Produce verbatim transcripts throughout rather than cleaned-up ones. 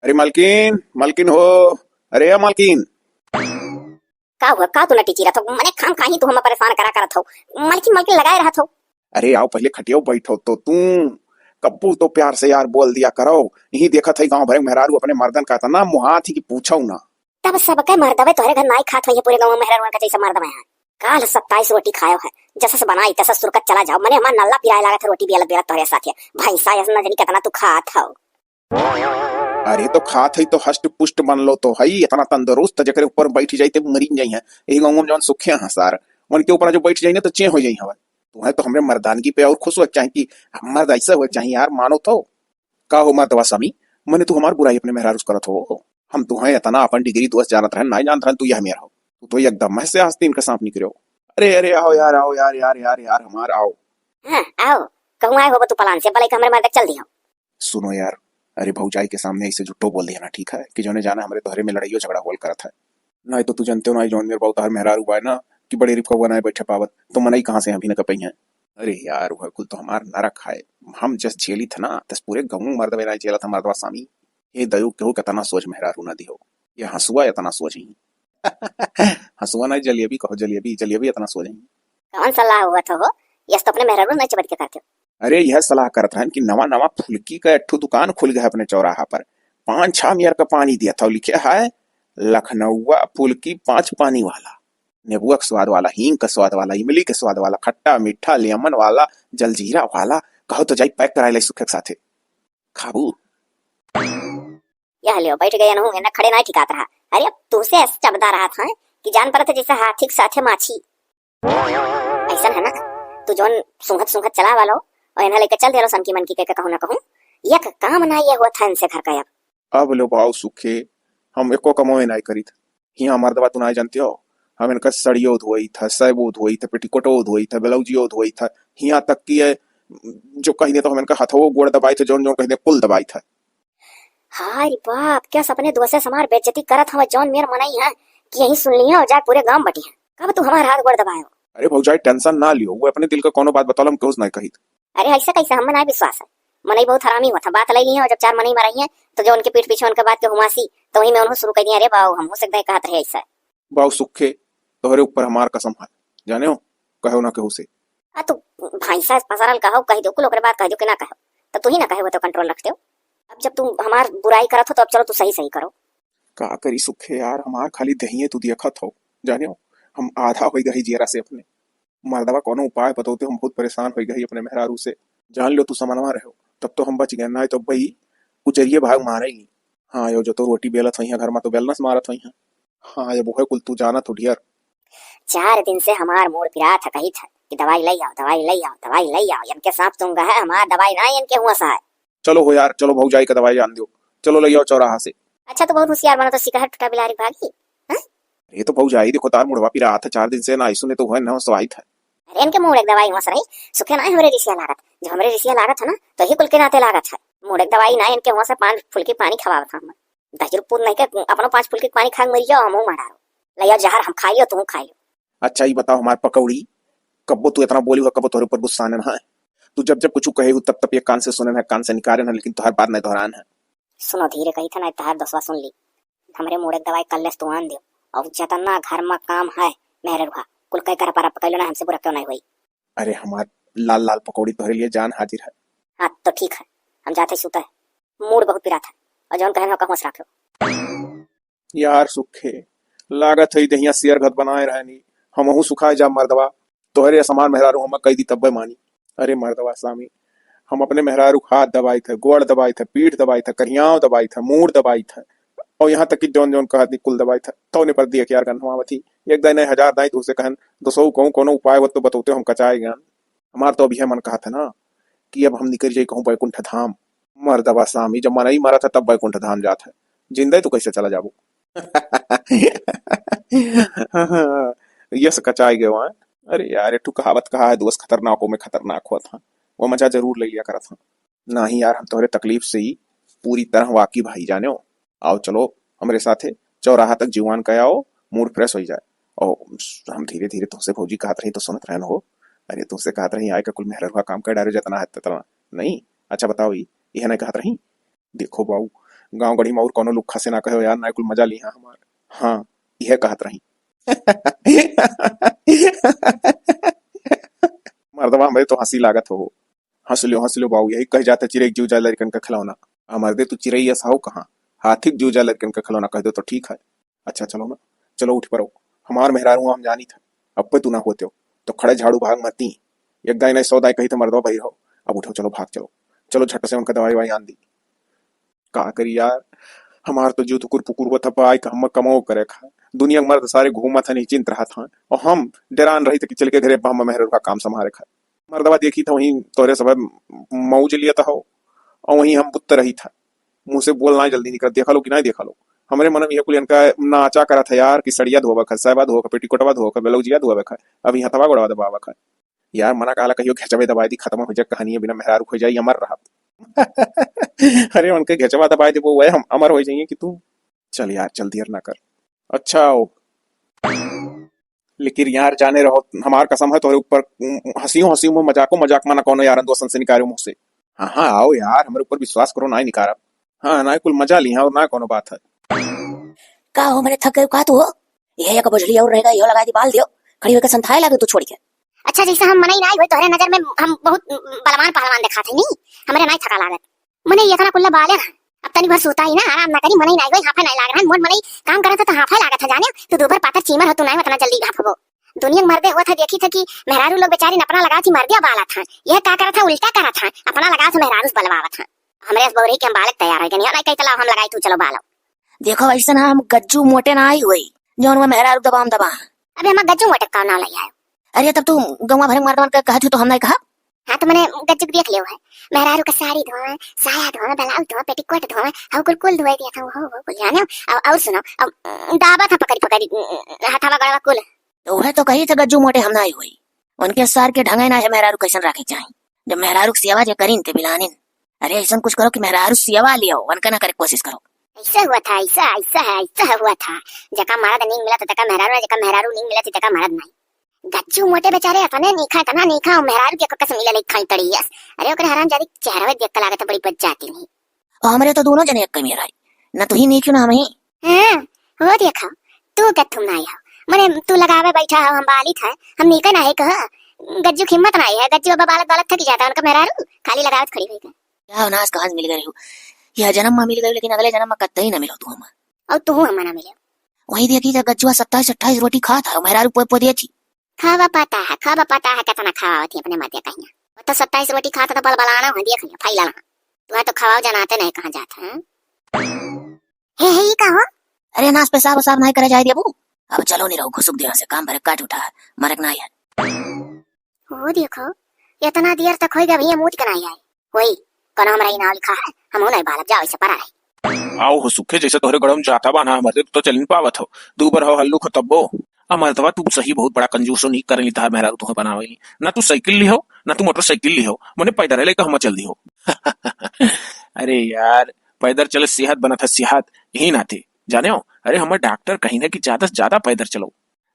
अरे मालकिन, मालकिन हो, अरे या मालकिन। का हुआ, का तू नटी चीरत हो? मने खाम खाही तू हमें परेशान करा करत हो। मालकिन, मालकिन लगाए रहत हो। अरे आओ, पहिले खटियो बैठो तो तू। कब्बू तो प्यार से यार बोल दिया करो। यही देखत है गांव भरे मेहरारू अपने मर्दन का इतना मुहात ही कि पूछो ना। तब सबके मर्दवे तोहरे घर नाई खात होइहे, पूरे गाँव में मेहरारू का जैसे मर्दवे हैं। काल सत्ताईस रोटी खायो है, जसस बनाई तसस सुरकत चला जाओ। मने हमार नल्ला पिराए लागत है रोटी बेलत बेलत तोहरे साथे। भैंसा ऐसा न जानी कितना तू खात हो। अरे तो खात है तो हष्ट पुष्ट बन लो तो है, इतना तंदुरुस्त जेकरे ऊपर बैठ जाई ते मरी जाई है। यही गाँव में जौन सुखे हैं सार, उनके ऊपर जो बैठ जाई ना तो चें हो जाई हवा। तू है तो हमरे मर्दानगी पे और खुश हो चाहे कि मर्द ऐसा हो चाहे यार, मानो तो। का हो मर्दवा स्वामी, मने तू हमार बुराई अपने मेहरारू से करत हो? हम तुहें इतना अपन डिग्री दोस्त जानत रहन, नाई जानत रहन तू यह मेर हो। तू तो एकदम मह से आस्तीन का सांप निकरे हो। अरे, अरे, आओ यार, आओ यार, यार, यार, यार, हमार आओ। हाँ, आओ। कहूँ आए हो तू पलान से, बलाई के हमरे मर्द के चल दियो। सुनो यार, अरे भौजाई के सामने ऐसे झूठो बोल दिया ना, ठीक है? कि जौने जाना हमरे तोहरे में लड़ाइयो झगड़ा होल करत है। नाई तो तू जानते हो ना, जौन मेर बाऊ तोहर मेहरारू बाय ना, कि बड़े रिपकवा नाई बैठे पावत, तो मनई कहाँ से हम भी न कपई हैं। अरे यार, वह कुल तो हमार नरक है। हम जस झेली थे ना, तस पूरे गाँव मर्दवे नाई झेलत है मर्दवा स्वामी। हे दयो, केहू के इतना सोच मेहरारू ना दिहो। ये हंसुआ इतना सोच ही। हंसुआ नहीं, जलेबी कहो, जलेबी, जलेबी इतना सोच ही। कौन सलाह हुआ था हो? यस तो अपने मेहरारू नहीं चबट के करते हो। अरे, यह सलाह करत रहन कि नवा नवा फुलकी का एक ठो दुकान खुल गया है अपने चौराहा पर। पाँच छह मेर का पानी दिया था, लिखे है लखनऊआ फुलकी पाँच पानी वाला, नेबुआ के स्वाद वाला, हींग के स्वाद वाला, इमली के स्वाद वाला, खट्टा मीठा लेमन वाला, जलजीरा वाला। कहो तो जाई पैक कराए ले सुखे के साथे। खाबू? यह लियो, बैठ गए नहु, एने खड़े नाई ठिकात रहा। अरे, अब तुहसे ऐसे चबदा रहा था कि जान पड़त है जैसे हाथी के साथे माछी। ऐसन है ना, तू जौन सूंघत सूंघत चला वालो और एने लेके चल देलो सनकी मनकी के, के कहूँ ना कहूँ, एक काम ना ये हुआ था इनसे घर का अब। अब लो भाव सुखे, हम एको कमोए नाई करीत। हियाँ मर्दवा तू नाई जानते हो, हम इनका सड़ियो धोई था, सैबो धोई था, पेटीकोटो धोई था, ब्लाउजियो धोई था, हियाँ तक कि ये जो कही दे तो हम इनका हथवो गोड़ दबाई था, जौन जौन कही दे कुल दबाई था। हाय रे बाप, क्या सपने दुआ से हमार बेइज्जती करत हवा, जौन मेर मनई है कि यही सुन लिया और जाए पूरे गांव बटी है। कब तू हमार हाथ गोड़ दबायो? अरे भौजाई, टेंशन ना लियो, वो अपने दिल का कोनो बात बतौलम, केहू से नाई कहित। अरे ऐसे कैसे, हमें नाई विश्वास है। मनई बहुत हरामी होत है, बात ले लिया और जब चार मनई मरई है तो जो उनके पीठ पीछे उनके बात के हुमासी, तो वही में उन्होंने शुरू कर दिया, "अरे बाऊ, हम हो सकता है कहत रहे ऐसा।" बाऊ सुखे, तोहरे ऊपर हमार कसम है, जाने हो, कहो ना केहू से। आ तू भैंसा पसरल कहो, कह दो कुल ओकरे बात कह दो कि ना कहो, तो तू ही ना कहे हो तो कंट्रोल रखते हो। अब जब तू हमार बुराई करत हो तो अब चलो तू सही सही करो। का करी सुखे यार, हमार खाली दहिए तू देखत हो, जाने हो, हम आधा हो गए जियरा से अपने। मर्दवा कोनो उपाय बतौते, हम बहुत परेशान हो गए अपने मेहरारू से। जान लो तू समनवा रहो, तब तो हम बच गए, ना तो भाई उजरिए भाग मारे ही। हाँ, यो जो तो रोटी बेलत होइहैं, घर में तो बेलनस मारत होइहैं। हाँ, ये वो है कुल तू जानत हो डियर। चार दिन से हमार मूड़ पिरात है, कही था कि दवाई लई आओ, दवाई लई आओ, दवाई लई आओ, इनके साथ तुम गए, हमार दवाई ना इनके हुआ सा है। चलो हो यार, चलो भौजाई का दवाई जान दो, चलो लई आओ चौराहा से। अच्छा, तो बहुत होशियार बनो, तो सिकहर टूटा बिलारी भागी, हैं? ये तो भौजाई देखो तार मुड़वा पिरात है, चार दिन से ना आई सुने तो हुआ ना सवाई था। अरे इनके मूड़ एक दवाई हुआ से रही, सुखे ना हमरे रिसिया लागत, जब हमरे रिसिया लागत है ना, तो ही कुल के नाते लागत है। मूड़ एक दवाई ना इनके हुआ से पान फुलकी पानी खवावत हम। दहिजर पूत नहीं के अपनो पाँच फुलकी पानी खा के मरी जाओ, हमहू मार डारो। ले आओ जहर, हम खाई लियो, तू खाई लियो। अच्छा, ये बताओ हमार पकौड़ी, कब्बो तू इतना बोली हुआ, कब्बो तोहरे ऊपर गुस्सा आने ना है? तू जब जब कुछ कहे हो, तब तब एक कान से सुने ना, कान से निकाले ना, लेकिन तोहर बात नहीं दोहरान है। सुनो, धीरे कही था ना, तोहर दोसवा सुन ली। हमरे मूड़ एक दवाई कल्ले से तू आन दियो, और जितना घर में काम है मेहरे रुखा, कुल कह कर पर पकड़ लेना, हमसे बुरा क्यों नहीं हुई। अरे हमार लाल लाल पकौड़ी, तोहरे लिए जान हाजिर है। हाँ तो ठीक है, हम जाते सूते हैं, मूड़ बहुत पिरात है, और जौन कहे ना कहूँ से राखो। यार सुखे, लागत है दहिया सियर घत बनाए रहनी, हमहू सुखाए जा मर्दवा, तोहरे असमान मेहरारू हम कह दी तब्बे मानी। अरे मर्दवा स्वामी, हम अपने मेहरारू का हाथ दबाई थे, गोड़ दबाई थे, पीठ दबाई थे, करियाव दबाई थे, मूड़ दबाई थे, और यहाँ तक कि जौन जौन कहत कुल दबाई थे, तौने पर दिए कि यार गन्हवावत ही, एक दाई नहीं हजार दाई, तो उसे कहन, दोसौ कहूँ कोनो उपाय हो तो बतौते, हम कचाए गन। हमार तो अब यह मन कहत है ना कि अब हम निकल जाई कहूँ बैकुंठ धाम। मर्दवा स्वामी, जब मनई मरत है तब बैकुंठ धाम जात है, जिंदे तू कैसे चला जाबू? यस कचाई गए वहाँ। अरे यार, एक ठो कहावत कहा है, दोस्त खतरनाकों में खतरनाक होत है, वो मजा जरूर ले लिया करत है। नहीं यार, हम तोहरे तकलीफ से ही पूरी तरह वाकिफ भाई जाने हो। आओ चलो हमरे साथे चौराहा तक जीवान का आओ, मूड फ्रेश हो जाए। और हम धीरे धीरे तुमसे भौजी कहत रही तो सुनत रहन हो। अरे तुमसे कहत रही आए का कुल मेहररुआ काम कर डारे जतना है ततना। नहीं, अच्छा बताओ, ई यह नहीं कहत रही? देखो बाऊ, गाँव गढ़ी में और कौनो लुक्खा से ना कहो यार, ना कुल मजा लिहा हमार। हाँ, यह कहत रही। मर्दवा, हमरे तो हँसी लागत हो। हँस लियो, हँस लियो बाऊ, यही कह जात है, चिरई के जीव जाए लड़कन का खिलौना। आ मर्दे, तू चिरई अस हौ कहाँ? हाथी के जीव जाए लड़कन का खिलौना कह दो तो ठीक है। अच्छा चलो ना, चलो उठ पड़ो, हमार मेहरारू हम जानी था, अब पे तू ना होते हो तो खड़े झाड़ू भाग मती। एक दाई नहीं सौ दाई कही था मर्दवा भई रहो। अब उठो, चलो भाग चलो, चलो झट से उनका दवाई वाई आन दी। का करी यार, हमार तो जीव तुकुर पुकुर होत ह, बाई का हम कमाओ करे खा। दुनिया के मर्द सारे घूमत हैं, निश्चिंत रहत हैं, और हम डेरान रही थे कि चल के घरे हम मेहरारू का काम संभारे खा। मर्दवा देखी था वहीं तोरे सब मौज लिया था हो, और वहीं हम बुत्त रही था। मुँह से बोल ना जल्दी निकल, देखा लो कि नहीं देखा लो। हमरे मन में ये कुल इनका नाचा करा था यार कि सड़िया धोवा खा, सायबा धोवा खा, पेटीकोटवा धोवा खा, ब्लाउजिया धोवा खा, अभी हथवा गोड़वा दबावा खा। यार मना कहला कहियो घेचवे दबाई दी, खत्म हो जाए कहानी, बिना मेहरारू हो जाए अमर रहत। अरे उनके घेचवा दबाई देबो, वह हम अमर हो जाइए कि तू। चल यार, चल देर ना कर। अच्छा हो। लेकिन यार जाने रहो, हमार कसम है तोहरे ऊपर, उम, हँसियो हँसी में, मजाको मजाक में ना कौनो यारन दोस्तन से निकालो मुँह से। हाँ हाँ, आओ यार, हमरे ऊपर विश्वास करो, ना ही निकारब। हाँ, ना ही कुल मजा ली, हाँ, और ना कौनो बात है। का हो, मने थक गए का तू हो? यह एक बजली और रहेगा, यो लगाई दी, बाल दियो। खड़ी होके संथाए लागे तू छोड़ के। अच्छा, जैसे हम मनई नाई होई, तोहरे नजर में हम बहुत बलवान पहलवान दिखात है नी, हमरे नाई थका लागत। मने इतना कुल्ला बाले ना, अब तनी भर सोता ही ना, आराम ना करी, मनई नाई होई, हाफे नाई लाग रहा, मोर मनई काम करत है तो हाफे लागत है, जाने, तू दूबर पातर चीमर हो, तू नाई उतना जल्दी हाफबो। दुनिया के मर्दे होत है, देखी थे कि मेहरारू लोग बेचारी अपना लगा थी मर्दिया बालत हैं, यह का करत है, उल्टा करत है, अपना लगा थे मेहरारू से बलवावत हैं। हमरे अस बौरही के हम बालक तैयार हो गए, नहीं, नहीं कही तो लाओ हम लगाई, तू चलो बालो। देखो, ऐसे ना हम गज्जू मोटे ना आई हुई, जौन वो मेहरारू दबाम दबा। अबे हमार गज्जू मोटे का नाम लई आयो? अरे तब तू गौवा भरे मर्दवन के कहत हो तो हम नहीं कहब। हाँ तो मने गज्जू के देख लियो है, मेहरारू का साड़ी धोवे, साया धोवे, ब्लाउज धोवे, पेटीकोट धोवे, हव कुल कुल धोए दिया था, हो हो कुल जाने। अब और सुनो, अब दाबा था पकड़ी पकड़ी हथावा गड़वा कुल। तो वह तो कही थे गज्जू मोटे हम ना आई हुई, उनके सार के ढंगे ना है मेहरारू कैसन राखे के चाही। जब मेहरारू के सेवा जे करीन ते बिलानिन, अरे ऐसन कुछ करो कि मेहरारू सेवा लियो, उनका ना करे कोशिश करो। ऐसा हुआ था, ऐसा, ऐसा है, ऐसा हुआ था। जका मर्द नहीं मिला तो तका मेहरारू ना, जका मेहरारू नहीं मिला तो तका मर्द नहीं। गज्जू मोटे बेचारे अतने नीखा, इतना नीखा, और मेहरारू के कसम मिले नहीं खाई पड़ी यस। अरे ओकरे हरामजादी के चेहरा देख के लागत है बड़ी बच जाती नहीं। और हमरे तो दोनों जने एक कमी रही, ना तू ही नीखी ना हम ही। हाँ, वो देखा, तू गत्थुम ना आया। मने तू लगावे बैठा हो, हम बाली था, हम नीका ना है कहा। गज्जू की हिम्मत ना है, गज्जू अब बालत बालत थक जाता, उनका मेहरारू खाली लगावत खड़ी हुई। क्या नाश कहाँ से मिल गए हो? यह जन्म में मिल गए, लेकिन अगले जन्म में कतई ना मिलो तू हम। और तू हम ना मिले। वही देखी जब गज्जुआ सत्ताईस अट्ठाईस रोटी खात है, मेहरारू पोए पोए देती। खावा पाता है, खावा पाता है, कितना खावा होती अपने मर्दे कहिया। वो तो सत्ताईस रोटी खाता तो बल बलाना हो, देख लिया, फैला ना। तू तो खावा जनाते नहीं कहाँ जाता है। हे, हे, ई का हो? अरे नास, पेशाब वसाब नाहीं करे जाए देबू? अब चलो नहीं रहो, घुसुक दिया से काम भरे काट उठा है, मरक नाहीं है। वो देखो, इतना देर तक होई गया भैया, मूत के नाहीं आए। वही, कौन हमरा ही नाव लिखा है, हम नहीं बालक, जाओ इसे परा है। आओ हो सुखे, जैसे तोहरे गड़म जाता बा ना, मर्दे तू तो चल नहीं पावत हो। दू बार हो हल्लू खो तब्बो। आ मर्दवा, तू सही बहुत बड़ा कंजूसो नहीं कर ली, तार मेहरारू तुम्हें बनावे ली। ना तू साइकिल ली हो, ना तू मोटरसाइकिल ली हो, मने पैदल लेकर हम चल दी हो। अरे यार, पैदल चले सेहत बनत है, सेहत। यही नाते, जाने हो, अरे हमारे डॉक्टर कहीं ना कि ज्यादा से ज्यादा पैदल चलो।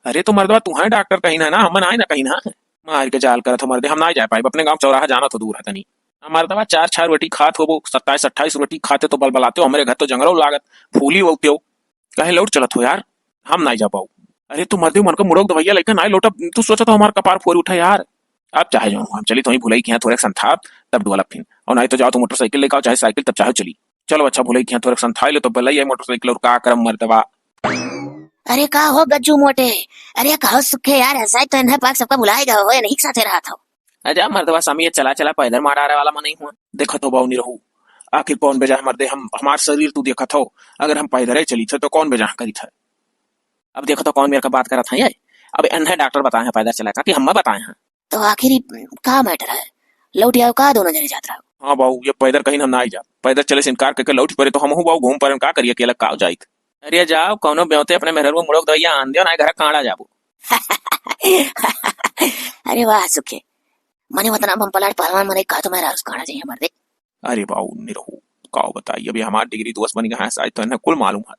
अरे तो मर्दवा, तू है डॉक्टर कहीं ना, ना, हम ना, ना कहीं ना। मार के जाल करत हो मर्दे, हम ना जाए पाइब, अपने गांव चौराहा जाना तो दूर है तनी। आ मर्दवा, चार छह रोटी खात होबो, सत्ताईस अट्ठाईस रोटी खाते तो बलबलाते हो, हमरे घर तो जंगलो लागत, फूली होते हो। कहे लौट चलत हो यार, हम ना जा पाऊ। अरे तू मर्दे, मन का मुड़ोक दवाइया लेकर ना लौटा, तू सोचा तो हमार कपार फोड़ उठा यार। अब चाहे जो हम चली तो वहीं भुलाई किया थोड़े संथाप, तब डुअला फिन। और नहीं तो जाओ तो मोटरसाइकिल लेकर आओ, चाहे साइकिल, तब चाहे चली। चलो अच्छा, भुलाई किया थोड़े संथाई ले तो भलाई है मोटरसाइकिल, और का करम मर्दवा। अरे का हो गज्जू मोटे, अरे का हो सुखे यार, ऐसा ही तो इन्हें पाक सबका भुलाए गए हो, नहीं साथे रहा था। अरे मर्दवा स्वामी, ये चला चला पैदल मार आवे वाला मन नहीं हुआ। देखत हो बाऊ निरहू, आखिर कौन बेजाह मर्दे हम, हमार शरीर तू देखत हो, अगर हम पैदल ही चली थे तो कौन बेजाह करी थे? अब देखत हो कौन मेरे का बात करत है ये? अब इन्हें डॉक्टर बताए हैं पैदल चला का कि हम बताए हैं? तो आखिर ई का मैटर है? लौट आओ का दोनों जने जात रहो? हाँ बाऊ, ये पैदल कहीं हम ना आई जा, पैदल चले से इनकार करके लौट पड़े तो हम हूँ बाऊ घूम पड़े, का करिए अकेला का जाइत? अरे जाओ, कौनो ब्योते अपने मेहररुआ मुड़ोक दवैया आन दियो, ना घर कांड़ा जाबो। अरे वाह सुखे, मने वतना बम पलाट पहलवान मने कहा तो मेहरारू से कांड़ा जाइए मर्दे। अरे बाऊ निरहू, का बताई, अभी हमार डिग्री दोस्त बनी गया है, शायद तो इन्हें कुल मालूम है।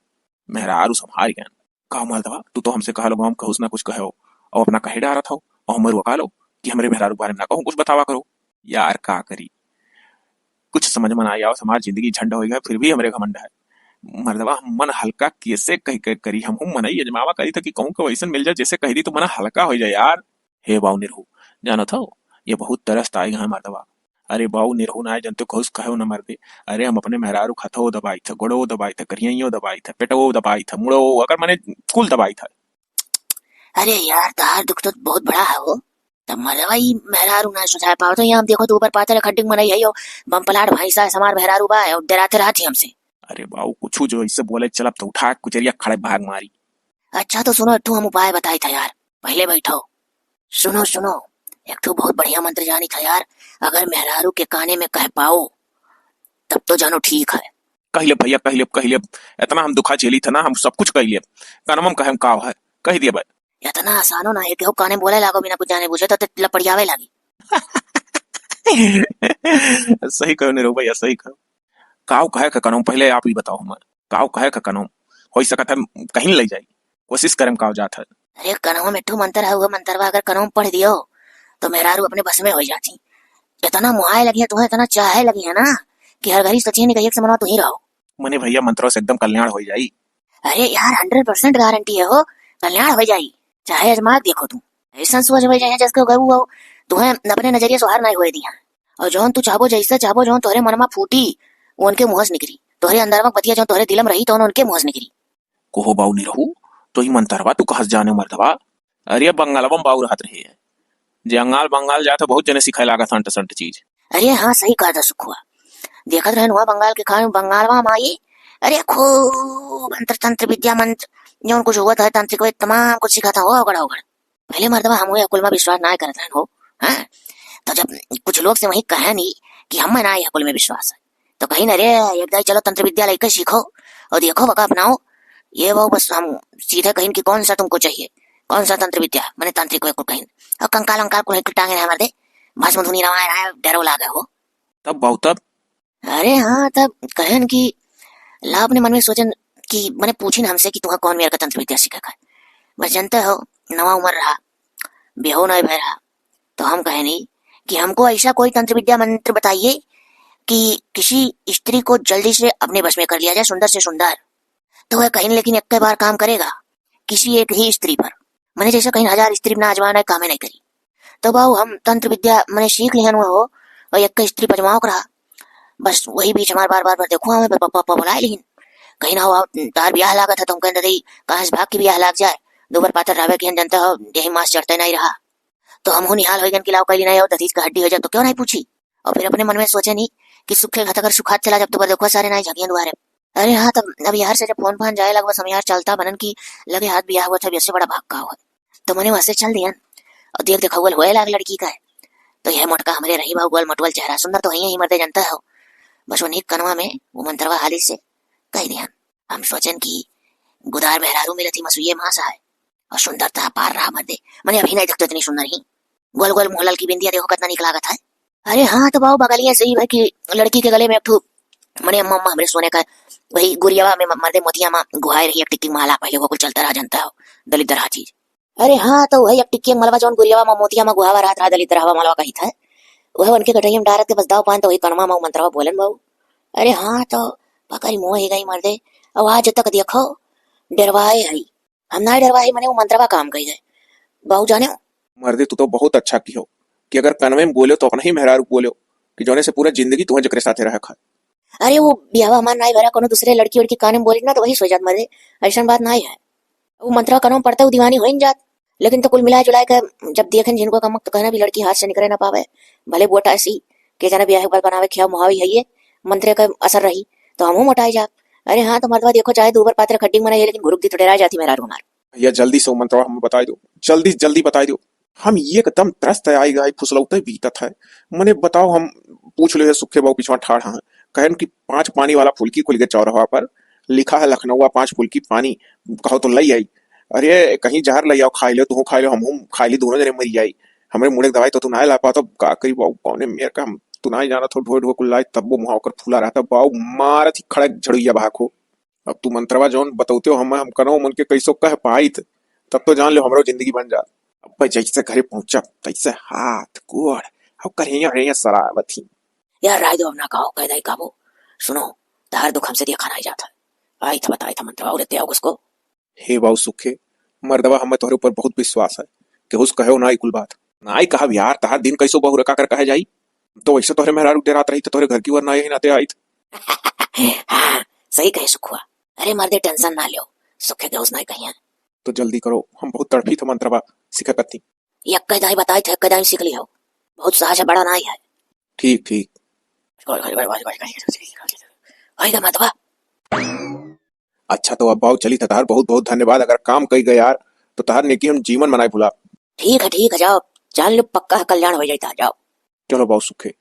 मेहरारू संभाल गए। का मर्दवा, तू तो हमसे कहलो गाँव में कहूस ना कुछ कहो, और अपना कहे डारत हो, और हमर वकालो कि हमरे मेहरारू के बारे में ना कहूँ कुछ बतावा करो। यार का करी, कुछ समझ में ना आया, हमार जिंदगी झंड हो गया, फिर भी हमरे घमंड है। मर्दवा, हम मन हल्का कैसे कह के करी? हम, हम मनई अजमावा करी था कि कहूँ के वैसन मिल जाए, जैसे कह दी तो मन हल्का हो जाए यार। हे बाऊ निरहू, जानत हो, ये बहुत तरस आए हैं मर्दवा। अरे बाऊ निरहू ना जनते खुश कहो न मर्दे। अरे हम अपने मेहरारू खतो दबाई था, गोड़ो दबाई था, करियो दबाई था, पेटो दबाई था, मुड़ो, अगर मने कुल दबाई था। अरे यार, तहार दुख तो बहुत बड़ा है हो। तब मर्दवा ई मेहरारू ना सुझाए पावत हो, यहाँ हम देखो तो ऊपर पातल खड्डिंग मनई है यो, बम पलाट भैंसा है, समार मेहरारू बा, और डराते रहत ही हमसे। अरे बाऊ, कुछ जो ऐसे बोले चलब तो उठा कुचरिया खड़े भाग मारी। अच्छा तो सुनो, एक ठो हम उपाय बताई था यार, पहले बैठो। सुनो, सुनो, एक ठो बहुत बढ़िया मंत्र जानी था यार, अगर मेहरारू के काने में कह पाओ, तब तो जानो ठीक है। कह ले भैया, कह ले, कह ले, इतना हम दुखा झेली था ना, हम सब कुछ कह ले, कानवा में कहे में का है, कह दिए भाई। इतना आसानो ना है कि हो काने में बोले लागो बिना कुछ जाने बूझे, तो ते लपड़ियावे लागी। सही कहो निरहू भैया, सही कहो। काव कहे का कनौ, पहले आप ही बताओ हमें। काव कहे का कनौ, हो सकत है कहीं ले जाई, कोशिश करम काव जात है। अरे कनौ में ठू मंत्र है, वो मंत्रवा अगर कनौ में पढ़ दियो, तो मेहरारू अपने बस में हो जाती। इतना मुहाए लगी है तुम्हें, इतना चाहे लगी है ना, कि हर घड़ी सोचिए नहीं कहिए कि समनवा तू ही रहो। मने भैया, मंत्रों से एकदम कल्याण हो जाई। अरे यार, हंड्रेड परसेंट गारंटी है हो, कल्याण हो जाई, चाहे आजमा के देखो तू। ऐसा सोच हो जाए जैसे कोई गऊ हो, तुम्हें अपने नजरिए से हार नहीं होए दिया। और जौन तू चाहबो, जैसे चाहबो, जौन तोहरे मनमा फूटी, वो उनके मुंह से निकली। तोहरे अंदर में बतिया जौन तोहरे दिलम रही, तो उनके मुंह से निकली। कोहो बाऊ निरहू, तो ही मंतरवा तू कहस जाने मर्दवा। अरे बंगालवा में बाऊ रहत रहे है, जे अंगाल बंगाल जात है, बहुत जने सिखाए लागत अंट संट चीज। अरे हाँ, सही कहा था सुखुआ, देखत रहन हुआ बंगाल के खान बंगालवा माई। अरे खूब अंतर तंत्र विद्या मंत्र, जौन कुछ हुआ था तांत्रिक, वे तमाम कुछ सिखाता हो अगड़ अगड़। पहले मर्दवा हम ये कुल में विश्वास ना करत रहन हो, हाँ? तो जब कुछ लोग से वही कहे नहीं कि हम ना ये कुल में विश्वास है, तो कहीं ना रे, एक दाई चलो तंत्र विद्या लेके सीखो और देखो वका अपनाओ। ये वो बस हम सीधे कहीं कि कौन सा तुमको चाहिए, कौन सा तंत्र विद्या, मैंने तांत्रिक को कहीं। और कंकाल अंकाल को टांगे रहे मर्दे, भस्म धुनी रवाए रहे, डरो लागे हो। तब बाऊ तब? अरे हाँ, तब कहन कि ला अपने मन में सोचन कि मने पूछिन हमसे कि तुहा कौन मेर का तंत्र विद्या सीखे का। बस जानते हो, नवा उम्र रहा, बियाहो नहीं भय रहा, तो हम कहे नहीं कि हमको ऐसा कोई तंत्र विद्या मंत्र बताइए कि किसी स्त्री को जल्दी से अपने बस में कर लिया जाए, सुंदर से सुंदर। तो वह कहीं लेकिन एक बार काम करेगा किसी एक ही स्त्री पर, मने जैसे कहीं हजार स्त्री ना आजमाना कामे नहीं करी। तो बाऊ हम तंत्र विद्या मने सीख लिहन हुआ हो और एक स्त्री पर जमाओ करा, बस वही बीच हमार बार बार बार देखो हमें प-, प-, प-, बुलाए लिहिन। कहीं ना हो तार ब्याह लागत है तो हम कहते रही कहाँ से भाग के ब्याह लाग जाए, दो बार पातर रहवे किहन जनता हो, यही मास चढ़ते नहीं रहा। तो हम हो निहाल हो गन कि लाओ कैली नहीं हो दधीज का हड्डी हो जाए तो क्यों नहीं पूछी। और फिर अपने मन में सोचे नहीं कि सुखे घात अगर सुखात चला जब तो बर देखो सारे नहीं झगियन दुआरे। अरे हाँ, तब अब यार से जब फोन फान जाए लग बस हम यार चलता बनन की लगे हाथ ब्याह हुआ था वैसे बड़ा भाग का हुआ। तो मने वैसे चल दियन और देख देखा हुआ होए लाग लड़की का है। तो यह मोटका हमरे रही बा गोल मटुअल चेहरा सुंदर तो है ही मर्दे जनता हो। बस उन्हीं कनवा में वो मंत्रवा हाली से कह दियन। हम सोचन कि गुदार मेहरारू मिलत ही मसुइये मास आए और सुंदरता पार रहा मर्दे। मने अभी नहीं देखते इतनी सुंदर ही। गोल गोल मुँह ललकी बिंदिया देखो कितना निक लागत है। अरे हाँ, तो बाऊ बगलिया से ही भाई कि लड़की के गले में एक ठो मने अम्मा, अम्मा हमरे सोने का वही गुरियावा में म-, मर्दे मोतिया मा गुहाए रही एक टिक्की माला, पहले वो कुल चलता रहा जनता हो, दलिद्दर हा चीज। अरे हाँ, तो वही एक टिक्की मलवा जौन गुरियावा मा मोतिया मा गुहावा रहत रहा, दलिद्दर हवा मलवा कही था, वह उनके गटैया में डारत के बस दाव पान तो वही कनमा मा मंत्रवा बोलन बाऊ। अरे हाँ, तो पकड़ी मोह ही गई मर्दे, और आज तक देखो डरवाए है। हम ना डरवाई, मने वो मंत्रवा काम कही जाए। बाऊ जाने हो? मर्दे, तू तो बहुत अच्छा किहो कि अगर कनवे में बोलो तो अपना ही मेहरारू बोलो कि जौने से पूरा जिंदगी तुहे जकरे साथे रहे खाए। अरे वो बियाहवा हमार नाई भरा, कोनो दूसरे लड़की वड़की काने में बोली ना तो वही सो जात मर्दे, ऐसन बात नाई है। वो मंत्रवा कनवे में पड़ता वो दीवानी हो ही जात। लेकिन तो कुल मिला जुला के जब देखें जिनको कमक तो कहना भी लड़की हाथ से निकले ना पावे, भले बोटा ऐसी के जाने बियाह एक बार बनावे खियाव मुहावी है ये, मंत्र का असर रही तो हमहू मोटाई जाब। अरे हाँ, तो मर्दवा देखो, चाहे दूबर पात्र खड्डी में रहे, लेकिन घुरुक दी तो डेरा जाती मेहरारू हमार। भैया, जल्दी से वो मंत्रवा हमें बताई दो, जल्दी, जल्दी बताई दो। हम एकदम त्रस्त है, आई गाई फुसलौते बीतत है। मने बताओ, हम पूछ ले सुखे बाऊ पिछवा ठाढ़ हैं, कहन कि पाँच पानी वाला फुलकी खुल के चौराहा पर लिखा है लखनऊआ पाँच फुलकी पानी, कहो तो लई आई। अरे, कहीं जहर लई आओ, खाई ले, तू खाई ले, हम, हम खाई ले, दोनों जने मरी जाई। हमरे मुड़े के दवाई तो तू ना ला पातो, का करी बाऊ, कौने मेर का हम, तू ना जानत हो, ढोए ढोए कुल्लाई, तब वो मुहा ओकर फूला रहता, बाऊ मारत ही खड़क झड़ुइया बहाको। अब तू मंत्रवा जौन बतौते हो, हम, हम कनो मन के कैसो कह पाइत, तब तो जान लो हमरो जिंदगी बन जात। अब जैसे घरे पहुंचब, तैसे हाथ, गोड़, अब करें, अरे, सरावत ही। यार, राय दो, अब ना कहो, कह दाई काबू। सुनो, तहार दुख हमसे देखा नहीं जाता। आई था, बताई था मंत्रवा, और ते आओ उसको। हे बाऊ सुखे, मर्दवा, हमें तोहरे ऊपर बहुत विश्वास है। केहू से कहो ना ई कुल बात। नाई कहब यार, तहार दिन कैसो बहुरे का कर कहे जाई? तो वैसे तोहरे मेहरारू डेरात रही तो तोहरे घर की ओर ना यही नाते आइत। हाँ, सही कहे सुखुआ। अरे मर्दे, tension ना लियो, सुखे केहू से नाई कहिया। तो जल्दी करो, हम बहुत तड़फी थे मंत्रवा सीखे कत्ती। यक्के दाई बताई थे, यक्के दाई सीख लियो। बहुत सहज है, बड़ा नाई है। ठीक, ठीक। आई गा मर्दवा। अच्छा, तो अब बाऊ चली था, तहार बहुत बहुत धन्यवाद। अगर काम कई गए यार, तो तहार नेकी हम जीवन बनाए भुला। ठीक है, ठीक है, जाओ, जान लो पक्का है, कल्याण हो जाता, जाओ। चलो बाऊ सुखे,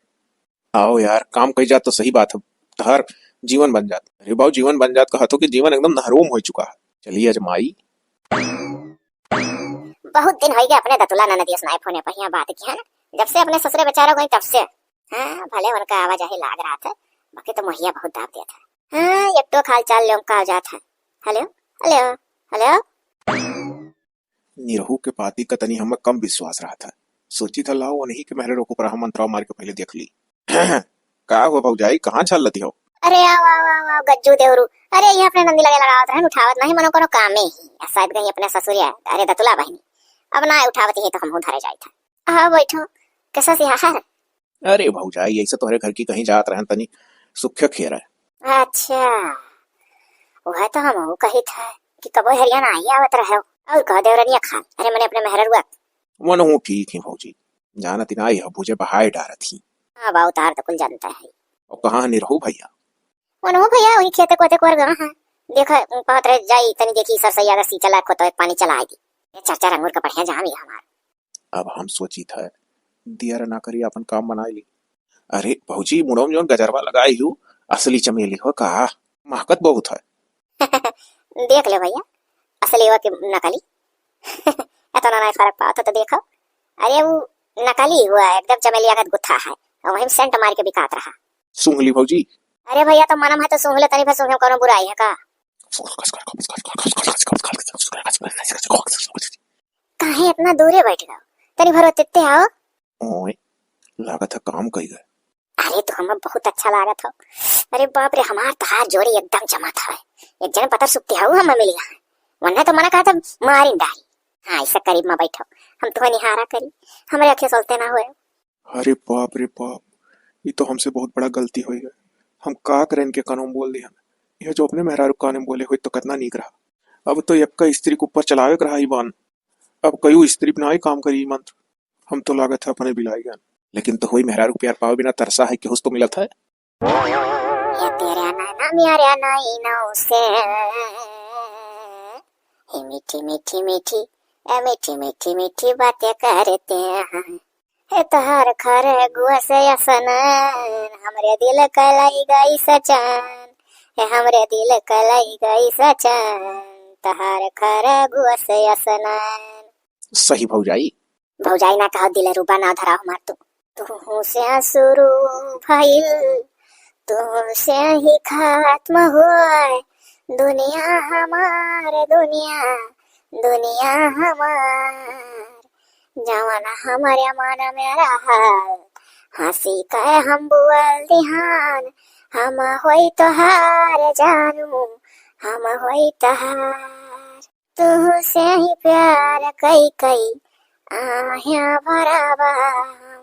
आओ यार, काम कई जात तो सही बात है, तहार जीवन बन जात। अरे बाऊ, जीवन बन जात कहा तो कि जीवन एकदम नहरोम हो चुका है। चलिए अजमाई। बहुत दिन हो गए अपने दतुला ननदिया से नाई फोने पहिया बात की है ना, जब से अपने ससुरे बेचारा गई तब से। हाँ, भले उनका आवाजाही लाग रहा था, बाकी तो मोहिया बहुत दाब दिया था। हाँ, एक तो हाल चाल लेम का जात है। हेलो, हेलो, हेलो। निरहू के पाती का तनी हमें कम विश्वास रहा था। सोची था लाओ उन्हीं के मेहरे रोको पर हम मंत्राव मार के पहले देख ली। का हो भौजाई, कहाँ छल लती हो? अरे आओ, आओ, आओ, आओ, गज्जू देवरू। अरे ये अपने नंदी लगे लगावत रहन, उठावत नहीं मनो कोनो कामे ही। आ शायद कहीं अपने ससुरिया, अरे दतुला बहिनी। अब ना उठावत ही तो हम धरे जाई था। आओ बैठो, कैसा सी हाल है? अरे भौजाई, ऐसे तोहरे घर की कहीं जात रहन तनी सुखे खेर है। अच्छा, वह तो हम कही था कि कबो हरियाणा आई आवत रहे। और कह देवरनिया खान, अरे मने अपने मेहररुआ। वनहु ठीक ही भौजी, जानत ही ना आई है, भुजे बहाए डारत ही। हाँ बाऊ, तार तो कुल जानता है। और कहाँ निरहू भैया? वनहु भैया वही खेते कोते कोर गए हैं। देखा, पात रहे जाई, तनी देखी सरसैया अगर सींचे लायक हो तो एक पानी चला दी। ये चार चार अंगूर का बढ़िया जाम ही हमार। अब हम सोची था, दियर ना करी, अपन काम बनाई ली। अरे भौजी, मुड़ो में जौन गजरवा लगाई हूँ, असली चमेली हो का? महकत बहुत है। देख ले भैया, असली हो कि नकली। इतना नहीं फर्क पावत हो तो देखो। अरे वो नकली हुआ, एकदम चमेलिया का गुत्था है, और वहीं सेंट मार के बिकात रहा। सूंघ ली भौजी। अरे भैया, तो मनम है तो सूंघ ले, तनी भर सूंघे में कोनो बुराई है का? काहे इतना दूरे बैठ गए? तनी भर तित्ते आओ। ओए, लागत है काम कई गए। अरे, तू हमें बहुत अच्छा लागत हो। अरे बाप रे, हमार तहार जोड़ी एकदम जमत है। एक जन पतर सुखती हऊ हमें मिली है, वरना तो मना कहा था मारिन डारी। हाँ, ऐसा करीब में बैठो, हम तुम्हें निहारा करी, हमारे अखे सोलते ना हुए। अरे बाप रे बाप, ये तो हमसे बहुत बड़ा गलती हो गया। हम का करें, इनके कानून बोल दिया। यह जो अपने मेहरारू कानून बोले हुए तो कितना नीक रहा। अब तो यक्का स्त्री के ऊपर चलावे के रहा ई बान। अब कयू स्त्री बिना ही काम करी ई मंत्र। हम तो लागत है अपने बिलाई गन। लेकिन तो हुई मेहरारू प्यार पावे बिना तरसा है, केहूस तो मिलत है। ये तेरे नैना मेरे नैनों से, ये मीठी मीठी मीठी, ये मीठी मीठी मीठी बातें करते हैं। हे तोहार खरगोश अस नैन, हमरे दिल क लई गइस चैन। हे हमरे दिल क लई गइस चैन, तोहार खरगोश अस नैन। सही भौजाई। भौजाई ना कहो, दिलरुबा ना धराओ हमार तू। तू से शुरू भइल, तू से ही खत्म होए। दुनिया हमार, दुनिया, दुनिया हमार। जवन हमरे मन में रहल, हँसी के हम बोल दिहान। हम होई तोहार जानू, हम होई तोहार। तू से ही प्यार कई कई, आहिया भरावा हम।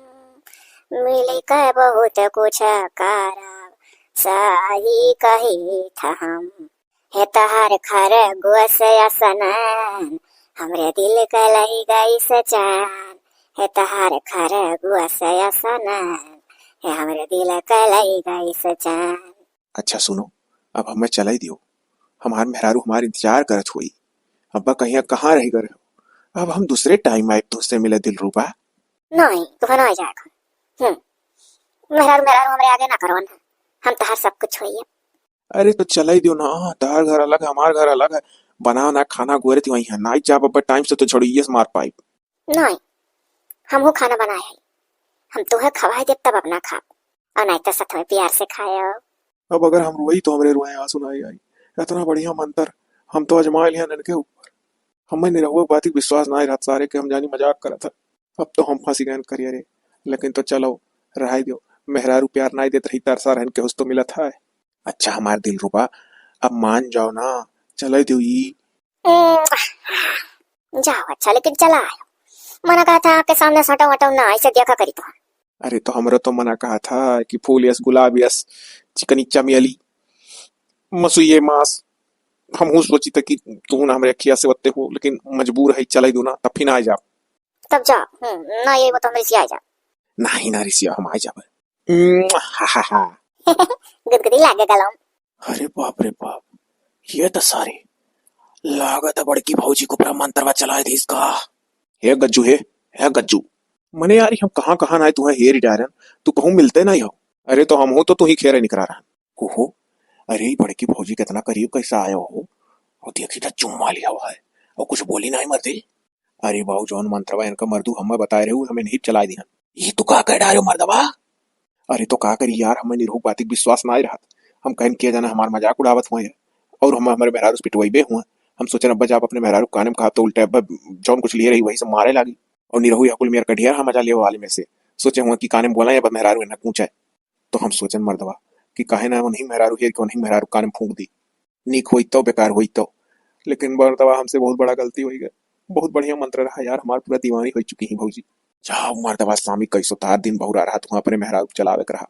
मिल के बहुत कुछ करब, सही कही था हम। हे तहार खरगोश अस नैन, हमरे दिल क लई गइस चैन। हे तहार खरगोश अस नैन, हे हमरे दिल क लई गइस चैन। अच्छा सुनो, अब हमें चलाई दियो, हमार मेहरारू हमार इंतजार करत होई। अब्बा कहिया कहाँ रह गए हो? अब हम दूसरे टाइम आए तुझसे मिले दिलरुबा। नहीं, तुहे ना जाए। हम्म, मेहरारू, मेहरारू हमरे आगे ना करो ना, हम तहार सब कुछ होइए। अरे तो चलाई दियो ना, तहार घर अलग है, हमार घर अलग है, बनाओ ना खाना, गोरे थी वहीं है, नाई जाब अब्बा टाइम से तो झड़िए से मार पाई। नहीं, हमहू खाना बनाए है, हम तुहे खवाए देब तब अपना खाब, और नहीं तो साथ में प्यार से खाए हो। अब अगर हम रोई तो हमरे रोए आंसू ना आई। इतना बढ़िया मंत्र हम तो आजमाए लिया इनके ऊपर। हमें निरहुआ बात की विश्वास ना रहत सारे के, हम जानी मजाक करत है। अब तो हम फंसी गए करिए रे, लेकिन तो चलो रहाई दो, मेहरारू प्यार ना देत रही, तरसा रहन केहूस तो मिलत है। अच्छा हमार दिलरुबा, अब मान जाओ ना, चले दो ई। हम्म, जाओ, अच्छा, लेकिन चला आयो। मना कहा था आपके सामने सटो वटो ना, ऐसे देखा करी तो। अरे, तो हमरो तो मना कहा था कि फूल यस, गुलाब यस, चिकनी चमेली, मसुइये मास। हम हूँ सोची था कि तू ना हमरे अखिया से वत्ते हो, लेकिन मजबूर है, चले दो ना, तब फिर ना आ जाओ। तब जाओ, हम्म, ना ये वो तो हम रिसिया आ जाओ। नहीं ना रिसिया, हम आ जाओ। उम्म, हा, हा, हा। गुदगुदी लागे गलम। अरे बाप रे बाप, ये तो सारे लागत है बड़की भौजी को पूरा मंत्रवा चलाए दीस का। हे गज्जू, हे, हे गज्जू, मने यार, हम कहाँ कहाँ ना है तुहे हेर डारन, तू कहूँ मिलते नहीं हो। अरे तो हम हो तो तू ही खेरे निकरा रहन। ओहो, अरे ई बड़की भौजी कितना करीब कैसे आयो हो, और देखी तो चुम्मा लिया हुआ है और कुछ बोली नहीं मर्दे। अरे बाऊ, जौन मंत्रवा इनका मर्दू हमें बताए रहे, हमें नहीं चलाए दिहन। ये तू का कह डारे हो मर्दवा? अरे तो का करी यार, हमें निरहू बातिक विश्वास ना रहत। हम कहन किया जाना हमार मजाक उड़ावत हुआ है और हम हमारे मेहरारू से पिटवाइबे हुआ। हम सोचन अब्बा जाब अपने मेहरारू काने में कहा तो उल्टे अब्बा जौन कुछ लिए रही वही से मारे लागी। और निरहू या कुल मेर कढ़िया हम मजा लेवे वाले में से सोचे हुआ कि काने में बोला या अब मेहरारू ना पूछे। तो हम सोचन मर्दवा कि काहे ना उन्हीं मेहरारू हेर के उन्हीं मेहरारू काने में फूंक दी। नीक होई तो, बेकार होई तो, लेकिन मर्दवा हमसे बहुत बड़ा गलती होई गए। बहुत बढ़िया मंत्र रहा यार, हमार पूरा दीवानी हो चुकी ही भौजी। जाओ मर्दवा स्वामी, कैसो तार दिन बहुरा रहा, तुम अपने मेहरारू चलावे के रहा।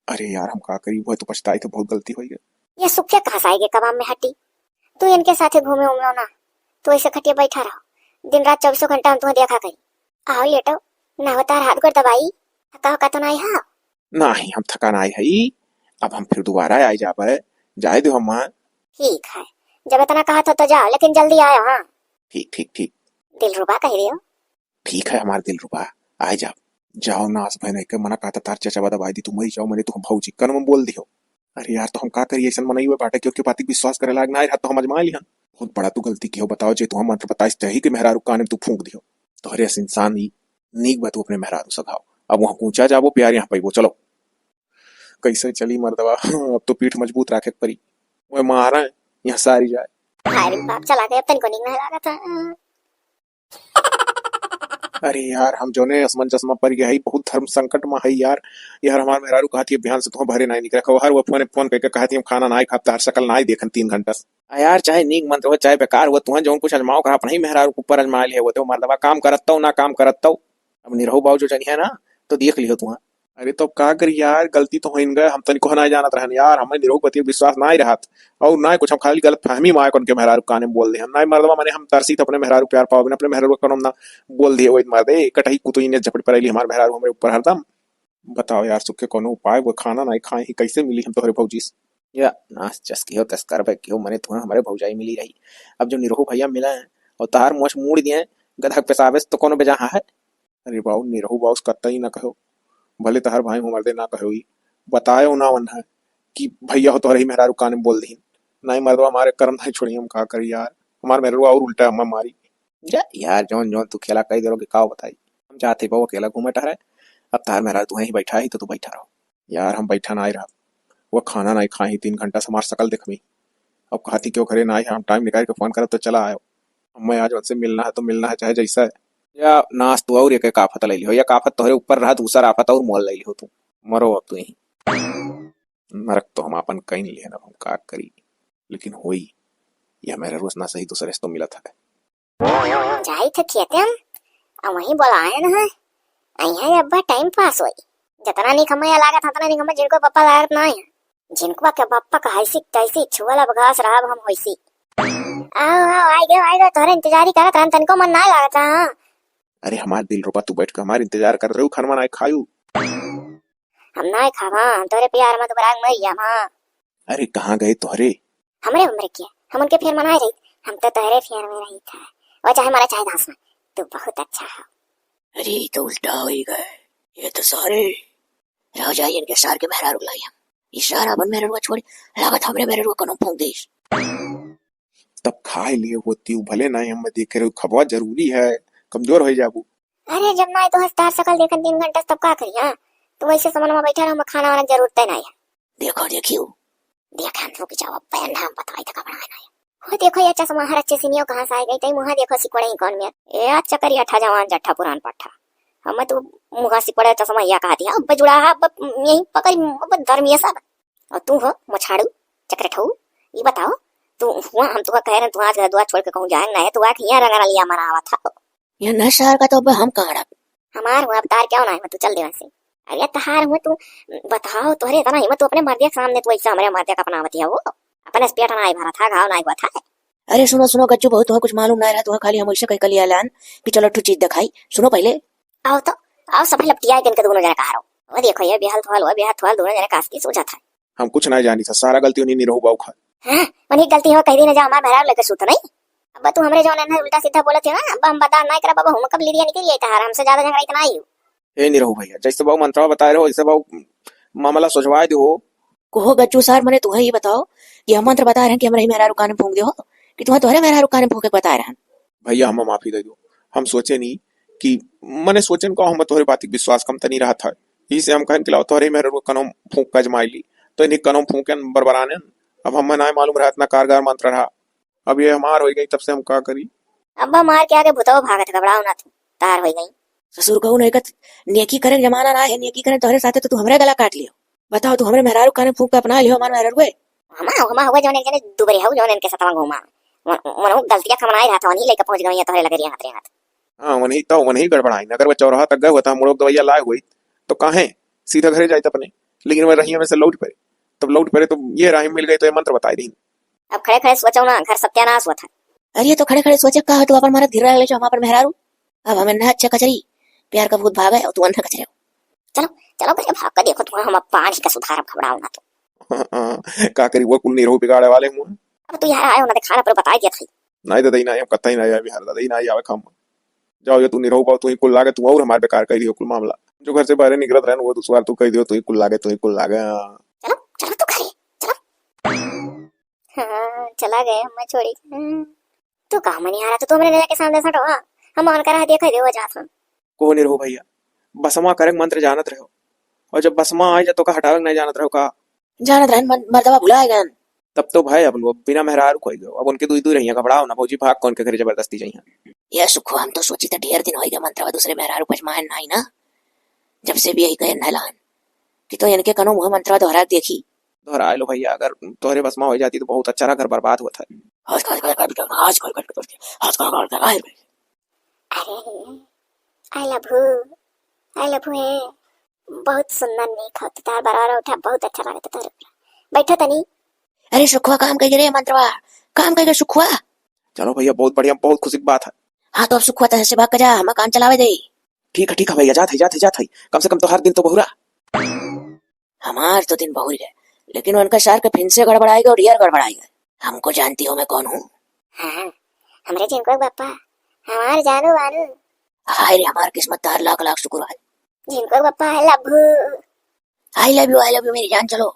अरे यार, हम का करी, वह तो पछताई तो बहुत गलती होई गए। ये सुखिया कहाँ से आएगे कबाब में हटी? तू इनके साथे घूमे उमे ना, तू ऐसे खटिया बैठा रहो, दिन रात चौबीसों घंटा हम तुम्हें देखा करी। आओ लेटो, ना होता हाथ गोड़ दबाई, थका होका तो ना आई हा? नाही, हम थका नाही हई। अब हम फिर दोबारा आइ जाबे, जाए दो हम्मा। ठीक है, जब इतना कहत हो तो जाओ, लेकिन जल्दी आयो, हाँ। ठीक, ठीक, ठीक। दिलरुबा कह दियो। ठीक है हमार दिलरुबा, आइ जाब। जाओ ना, आस भाई नहीं के मना कहता तार चचवा दबाई दी, तुम ही जाओ, मने तुम भौजी कन में बोल दियो। अरे यार, तो हम का करी, ऐसन मनई हुए बाटे कि ओके बात विश्वास करे लायक ना रहा, तो हम अजमा लिहन। बहुत बड़ा तू गलती किहो, बताओ, जे तू हम मंत्र बताइस, तही के मेहरारू कान में तू फूंक दियो। तोहरे अस इंसान ई नीक बा, तू अपने मेहरारू सघाओ। अब वहाँ कूचा जाबो, प्यार यहाँ पाइबो, चलो। कैसे चली मर्दवा, अब तो पीठ मजबूत राखे के परी। वह मारा यहाँ सारी जाए। हाय रे बाप, चला गए, अब तनिको नीक नहीं लागत है। अरे यार, हम जोने असमंजस में पड़ गए हई, बहुत धर्म संकट में हई यार। यार, हमार मेहरारू कहत ही, "बिहान से तुम भरे नाई निकले खाओ।" हर वो फोन, फोन करके कहत ही, "हम खाना नाई खाब, तार शकल नाई देखन तीन घंटा से।" आ यार, चाहे नीक मंत्र हो, चाहे बेकार हो, तुहन जौन कुछ अजमाओ करा, अपने ही मेहरारू के ऊपर अजमा लिहे हो, तो मर्दवा काम करत तो ना काम करत तो। अब निरहू बाऊ जो जनिहे ना, तो देख लिहो तुहन। अरे तो का करी यार, गलती तो होइन गए, हम तनिको ना जानत रहन यार, हमें निरहू पति विश्वास ना ही रहत। और ना कुछ, हम खाली गलत फहमी में आए, उनके मेहरारू काने में बोल दे। हम ना मर्दवा, मने हम तरसी तो अपने मेहरारू प्यार पाओ बिना, अपने मेहरारू का कौनो ना बोल दिए, वही मर्दे, कटही कुतुई ने झपट पर अइली हमार मेहरारू हमरे ऊपर हरदम। बताओ यार, सुख के कौनो उपाय, वो खाना ना खाए ही, कैसे मिली हम तोहरे भौजी से? या नास चस किहो, तस्कर बे किहो, मने तुहन हमरे भौजाई मिली रही। अब जो निरहू भैया मिला है, और तार मोछ मूड़ दिए, गधा के पेशाबे से तो कौनो बेजा है। अरे बाऊ, निरहू बाऊ से कतई ना कहो, भले तहार भाई हो मर्दे ना कहो, ई बतायो ना वन है कि भैया हो तोहरे ही मेहरारू काने में बोल दीन। नहीं मर्दवा हमारे कर्म नहीं छोड़ी, हम का करी यार, हमार मेहरारू और उल्टा हमें मारी। जा यार, जौन जौन तू खेला कई देरो के का बताई, हम जाते बाऊ अकेला घूमे टहरे, अब तार मेहरारू तू ही बैठा ही तो तू बैठा रहो। यार हम बैठा ना ही रहा, वो खाना नहीं खाई, तीन घंटा से हमार शकल देखमी। अब कहती क्यों घरे ना आई, हम टाइम निकाल के फोन करब तो चला आयो। हमें आज उनसे मिलना है तो मिलना है, चाहे जैसा है। या नास तू और एक, एक आफत ले लिहो, एक आफत तोहरे ऊपर रहा, दूसर आफत और मोल ले लिहो तू। मरो अब तू यहीं। नरक तो हम आपन कहीं नहीं लेना, हम का करी, लेकिन होई, यह मेरा रोज ना सही दूसरे से तो मिला था। जाई थे खेते में, अब वहीं बोलाए न है। अइहे अब्बा टाइम पास होई। जितना नीक हमें लागत, उतना नीक हमें जिनको पप्पा लागत ना है। जिनको के पप्पा का हैसी तैसी छुअल अब घास रहब हम होइसी। आओ, आओ, आइ गयो, आइ गयो, तोहरे इंतजारी करत रहन, तनिको मन ना लागत रहा। अरे हमार दिलरुबा, तू बैठ के हमार इंतजार कर रहे हो, खानवा ना खायू। हम ना खावा, हम तोहरे प्यार में दुबराग मर गया माँ। अरे कहाँ गए तोहरे? हमरे उम्र के, हम उनके फेर मनाए रही, हम तो तोहरे फेर में रही था। वो चाहे मरा चाहे घास में, तू बहुत अच्छा हो। अरे ये तो उल्टा हो ही गए, ये तो सारे रह जाई इनके सार के मेहरारू लाई हम। ई सार अपन मेहरारू छोड़ी, लागत हमरे मेहरारू कोनो फूंक देस। तब खाए लिए होती हूँ, भले ना हम देखे रहो, खबवा जरूरी है, कमजोर हो जाबू। अरे जब ना तो हस्तार सकल देखन तीन घंटा तब का करी, हाँ? तू वैसे समन में बैठा रहो, खाना वाना जरूरत है ना है। देखो देखियो। देखा हम रुक जाओ, पहन हम बतवाई तक बना ना है। हो देखो ये चश्मा हर अच्छे सिनियो कहाँ से आ गई, तई मुहा देखो सिकोड़े ही कौन में। ए आज चकरी अठा जवान जट्ठा पुरान पट्ठा। हम तो मुहा सिकोड़े चश्मा या कहा दिया, अब जुड़ा है, अब यही पकड़, अब धर्मी है सब। और तू हो मोछाड़ू, चक्र ठऊ, ई बताओ, तू हुआ हम तुका कहे रहे, तू आज घर दुआर छोड़ के कहूँ जाए ना है, तू आके हियाँ रंगरलिया मनावत है। ये न शहर का तो अब हम कहाँ रख। हमार हुआ अवतार क्यों ना है, तू चल देवा से। अरे तहार हुआ तू बताओ, तोहरे इतना हिम्मत, तू अपने मर्दिया के सामने तू ऐसा हमरे मर्दिया का अपनावती है वो? अपने से पेट ना भरा था, घाव ना हुआ था। अरे सुनो, सुनो गज्जू, बहुत तुम्हें कुछ मालूम ना रहा, तुम्हें खाली हम ऐसे कह कलिया लान कि चलो ठू चीज दिखाई। सुनो पहले। आओ तो, आओ सब लपटिया के इनके दोनों जने कहा रहो। वो देखो ये बेहाल थवाल, वो बेहाल थवाल दोनों जने कास की सोचा था। हम कुछ ना जानी था, सारा गलती उन्हीं निरहू बाऊ खान। हाँ, उन्हीं गलती हो, कह दी ना जा हमार मेहरारू लेके सूत नहीं। अब तू हमरे जौन है उल्टा सीधा बोलत है ना, अब हम बता ना करब, अब हम कब लिरिया निकल जाई तहार, हमसे ज्यादा झगड़ा इतना ही हो। ए निरहू भैया, जैसे बाऊ मंत्रवा बताए रहो, वैसे बाऊ मामला सुझवाए दो। कोहो गज्जू सार, मने तुम्हें ये बताओ कि हम मंत्र बता रहे हैं कि हमरे ही मेहरारू कान में फूंक दे हो, कि तुम्हें तोहरे मेहरारू कान में फूंके के बता रहे हैं? भैया हमें माफी दे दो, हम सोचे नहीं कि, मने सोचन का हम तोहरे बात के विश्वास कम तनी रहा था, इसे हम कहन कि लाओ तोहरे मेहरारू कनो फूंक का जमाई ली, तो इन्हीं कनो फूंकन बरबराने। अब हमें ना मालूम रहा इतना कारगर मंत्र रहा। अब ये हमार हो गई, तब से हम का करी? अब्बा मार के आगे भुतवा भागत, घबराओ ना तू, तार हो गई। ससुर कहू नहीं कत, नेकी करे के जमाना ना है, नेकी करे तोहरे साथे तो तू हमरे गला काट लियो। बताओ, तू हमरे मेहरारू काने फूंक के अपना लियो, हमार मेहरारू है। हमा, हमा हुआ जौन एक जने दुबरे हऊ, जौन इनके सतवा घूमा। मन, मन गलतिया कमनाई रहा था, वहीं लेके पहुंच गई तोहरे लगे रेंगत रेंगत। हाँ, वहीं तो, वहीं गड़बड़ाई। अगर वो चौराहा तक गए होता, हम लोग दवाइया लाए हुई, तो काहे सीधा घरे जाए अपने, लेकिन वह रहिया में से लौट पड़े। तब लौट पड़े तो ये राही मिल गई, तो ये मंत्र बताई दी। अब खड़े खड़े सोचो ना, घर सत्यानाश हुआ था। अरे तो खड़े खड़े सोचे का हो, तू अपन मरद घिरा ले जो हम अपन मेहरारू। अब हमें ना अच्छा कचरी, प्यार का भूत भागे और तू अंधा कचरे हो। चलो, चलो करे भाग का देखो, तुम्हें हम अब पानी का सुधार, अब घबराओ ना तो। का करी, वो कुल निरहू बिगाड़े वाले हुआ। अब तू यहाँ आयो ना, दिखा ना, पर बताई दिया था। नहीं दादा, नहीं, हम कतई नहीं आवे बिहार दादा, नहीं आवे हम। जाओ, ये तू निरहू पाओ, तू ही कुल लागे, तू और हमारे बेकार कर दियो कुल मामला। जो घर से बाहर निकलत रहे ना, वो दुश्वार तू कह दियो, तू ही कुल लागे, तू ही कुल लागे। चलो, चलो तू घरे, चलो। हाँ, चला गए हमें छोड़ी। हम्म। तू का मनिहारा, तू, तू हमरे नजर के सामने से हटो, हाँ। हम अनकर हाथ ये कह दे, वो जात हम। कोहो निरहू भैया, बसमा करे के मंत्र जानत रहो, और जब बसमा आई जा तो का हटावे के नहीं जानत रहो का? जानत रहन, मर-, मर्दवा भुला गन। तब तो भाई अब लोग बिना मेहरारू कोई गयो, अब उनके दुई दुई रहिया, घबराओ ना भौजी, भाग कौन के घरे जबरदस्ती जइहन। ये सुखो, हम तो सोची था ढेर दिन होई गए मंत्रवा दूसरे मेहरारू पजमायन नहीं ना, जब से भी यही कहे नहलान कि तो इनके कनो मुँह मंत्रवा दोहरा के देखी। दोहराए लो भैया, अगर तोहरे बसमा हो जाती तो बहुत अच्छा रहा, घर बर्बाद हुआ था। अरे, I love you, I love you है। बहुत सुंदर नीक हो, तार बराबर उठा, बहुत अच्छा लागत तोरे। बैठो तनी। अरे सुखुआ काम कइगे रे मंत्रवा, काम कइगे सुखुआ। चलो भैया, बहुत बढ़िया, बहुत खुशी की बात है। हाँ तो अब सुखुआ तहसे भाग के जा, हमें काम चलावे दे। ठीक है, ठीक है भैया, जात है, जात है, जात है। कम से कम तो हर दिन तो बहुरा। हमार तो दिन बहुर गए, लेकिन उनका सार के फिन से गड़बड़ाई गए और यार गड़बड़ाई गए। हमको जानती हो मैं कौन हूँ? हाँ, हमरे जिनको बापा, हमार जानू वानू। हाय रे, हमार किस्मत तार लाख लाख शुक्र है। जिनको बापा है लभू। I love you, I love you मेरी जान, चलो।